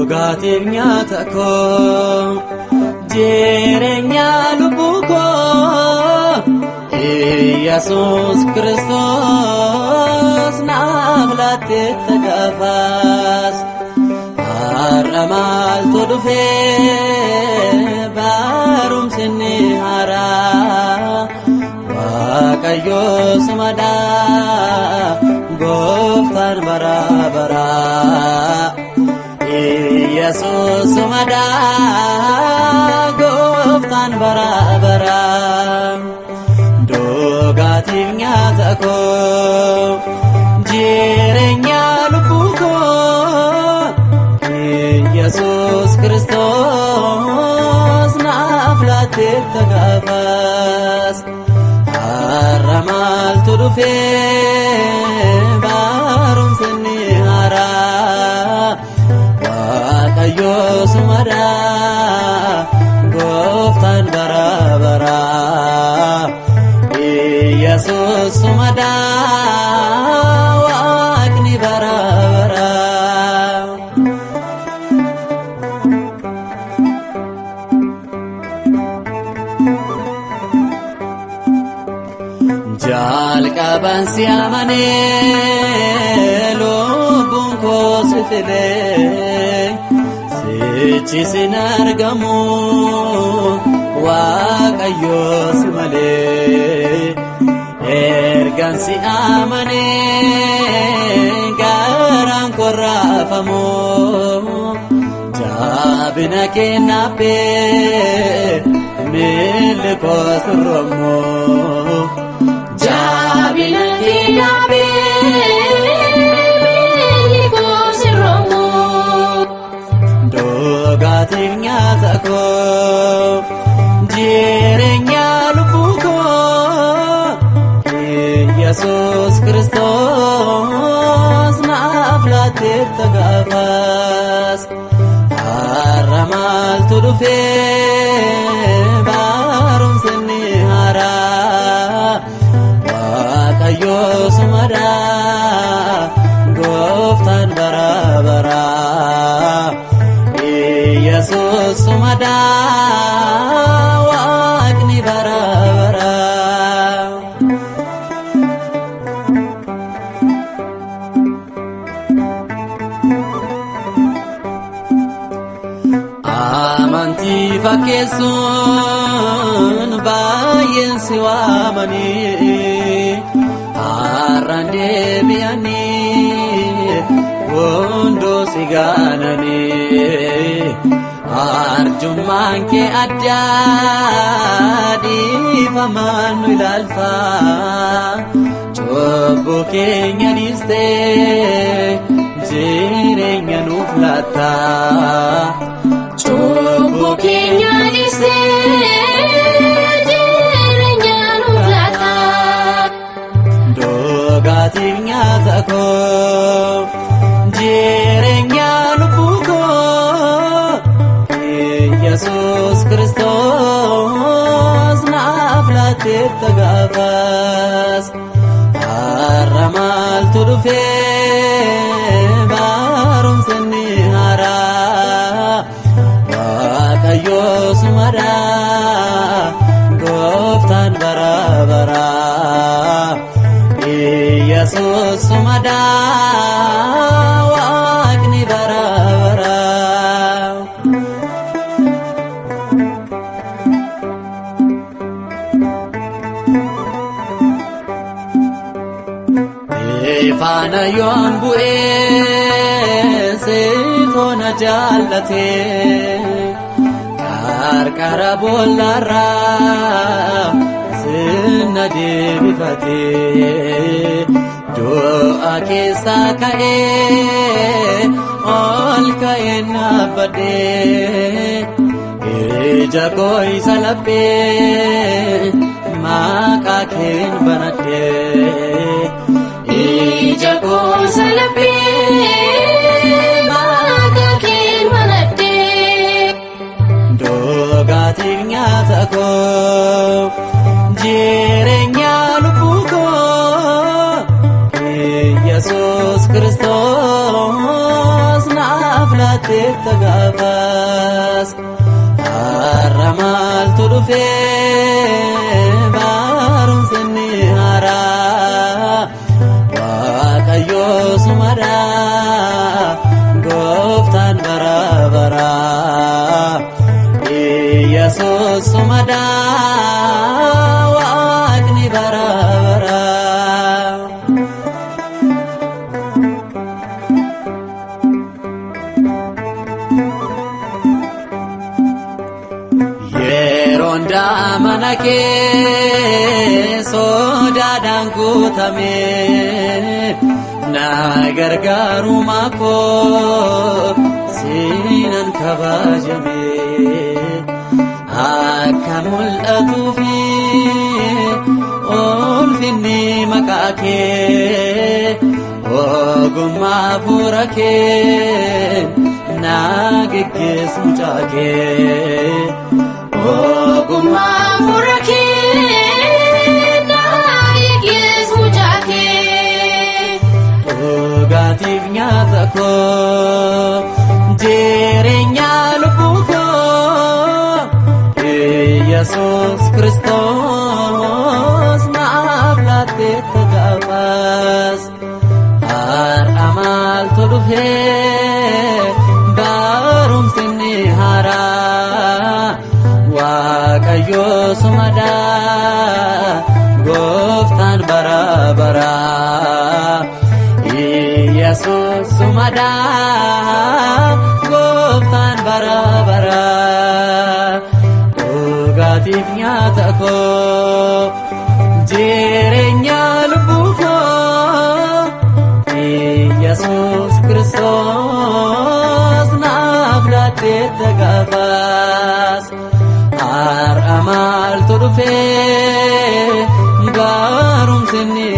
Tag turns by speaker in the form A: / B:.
A: Dhugaatiif nyaata koo jireenya lubbuu koo Iyyasuus Kiristoos naaf laatteetta gaafaas. Har'a maaltu dhufee barumsi inni haaraa Waaqayyo sumadhaa gooftaan bara baraa. Yesuus sumadhaa gooftaan bara baraa. Dhugaatiif nyaata koo jireenya lubbuu koo Yesuus Kiristoos naaf laatteetta gaafaas. Har'a maaltu dhufee barumsi inni haaraa Waaqayyo sumadhaa gooftaan bara baraa. Yesuus sumadhaa waaqni bara baraa. Jalqaban si amanee lubbuun koo si filee sichi sin argamu Waaqayyo si malee. Ergaan si amanee garaan koo raafamu jaabina kee naaphee miilli koo sirroomu.
B: Jaabina kee naaphee miilli koo sirroomu.
A: Dhugaatiif nyaata koo jireenya lubbuu koo Yesuus Kiristoos naaf laatteetta gaafaas. Har'a maaltu dhufee barumsi inni haaraa Waaqayyo sumadhaa gooftaan bara baraa. Yesuus sumadhaa waaqni bara baraa. Amantii fakkeessuun baay'een si waamanii har'aan deebi'anii hunduu si gaananii arjummaan kee addaa dhiifamaan nu ilaalta cubbuu keenya dhiistee jireenya nuuf laatta.
B: Cubbuu keenya dhiistee jireenya nuuf laatta.
A: Dhugaatiif nyaata koo jireenya lubbuu koo Yesuus Kiristoos naaf laatteetta gaafaas. Har'a maaltu dhufee barumsi inni haaraa Waaqayyo sumadhaa gooftaan bara baraa. Yesuus sumadhaa waaqni bara baraa. Faana yoon bu'ee seetoona jaallatee qarqara boollaarraa sinna deebifatee du'a keessaa ka'ee ol ka'ee dhaabbadhee ija koo isa laphee maqaa keen banadhee.
B: Ija koo isa laphee maqaa keen banadhee.
A: Dhugaatiif nyaata koo jireenya lubbuu koo Yesuus Kiristoos naaf laate. laatteetta gaafas. Har'a maaltu dhufee barumsi inni haaraa? Waaqayyo sumadhaa, gooftaan bara baraa. Yesuus sumadhaa, waaqni bara baraa. Yeroon daamana kee sodaadhaan guutame, na gargaaru maakoo siinan kabajame. Akka mul'atuufi ulfinni maqaa kee, ogummaa hafuura kee na geggeessu mucaa kee.
B: Ogummaa hafuura kee na geggeessu mucaa kee.
A: Dhugaatiif nyaata koo, jireenya lubbuu koo, Yesuus Kiristoos naaf laatteetta gaafas. Har'a maaltu dhufee barumsi inni haaraa? Waaqayyo sumadhaa, gooftaan bara baraa. Yesuus sumadhaa, gooftaan bara baraa. Dhugaatiif nyaata koo, jireenya lubbuu koo, Yesuus Kiristoos naaf laatteetta gaafas. Har'a maaltu dhufee barumsi inni